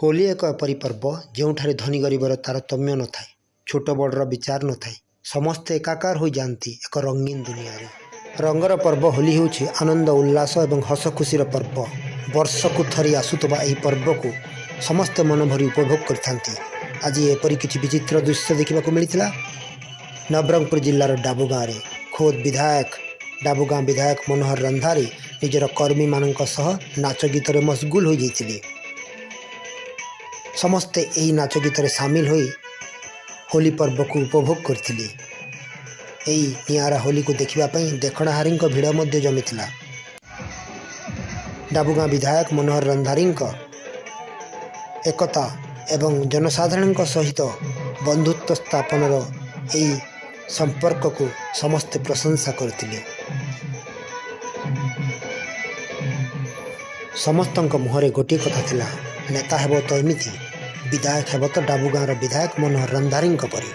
ହୋଲି ଏକ ଏପରି ପର୍ବ ଯେଉଁଠାରେ ଧନୀ ଗରିବର ତାରତମ୍ୟ ନଥାଏ, ଛୋଟ ବଡ଼ର ବିଚାର ନଥାଏ। ସମସ୍ତେ ଏକାକାର ହୋଇଯାଆନ୍ତି ଏକ ରଙ୍ଗୀନ ଦୁନିଆରେ। ରଙ୍ଗର ପର୍ବ ହୋଲି ହେଉଛି ଆନନ୍ଦ, ଉଲ୍ଲାସ ଏବଂ ହସ ଖୁସିର ପର୍ବ। ବର୍ଷକୁ ଥରେ ଆସୁଥିବା ଏହି ପର୍ବକୁ ସମସ୍ତେ ମନଭରି ଉପଭୋଗ କରିଥାନ୍ତି। ଆଜି ଏପରି କିଛି ବିଚିତ୍ର ଦୃଶ୍ୟ ଦେଖିବାକୁ ମିଳିଥିଲା ନବରଙ୍ଗପୁର ଜିଲ୍ଲାର ଡାବୁଗାଁରେ। ଖୋଦ୍ ବିଧାୟକ, ଡାବୁଗାଁ ବିଧାୟକ ମନୋହର ରନ୍ଧାରୀ ନିଜର କର୍ମୀମାନଙ୍କ ସହ ନାଚ ଗୀତରେ ମସଗୁଲ ହୋଇଯାଇଥିଲେ। ସମସ୍ତେ ଏହି ନାଚ ଗୀତରେ ସାମିଲ ହୋଇ ହୋଲି ପର୍ବକୁ ଉପଭୋଗ କରିଥିଲେ। ଏହି ନିଆରା ହୋଲିକୁ ଦେଖିବା ପାଇଁ ଦେଖଣାହାରୀଙ୍କ ଭିଡ଼ ମଧ୍ୟ ଜମିଥିଲା। ଡାବୁଗାଁ ବିଧାୟକ ମନୋହର ରନ୍ଧାରୀଙ୍କ ଏକତା ଏବଂ ଜନସାଧାରଣଙ୍କ ସହିତ ବନ୍ଧୁତ୍ୱ ସ୍ଥାପନର ଏହି ସମ୍ପର୍କକୁ ସମସ୍ତେ ପ୍ରଶଂସା କରିଥିଲେ। ସମସ୍ତଙ୍କ ମୁହଁରେ ଗୋଟିଏ କଥା ଥିଲା, ନେତା ହେବ ତ ଏମିତି, ବିଧାୟକ ହେବ ତ ଡାବୁଗାଁର ବିଧାୟକ ମନୋହର ରନ୍ଧାରୀଙ୍କ ପରି।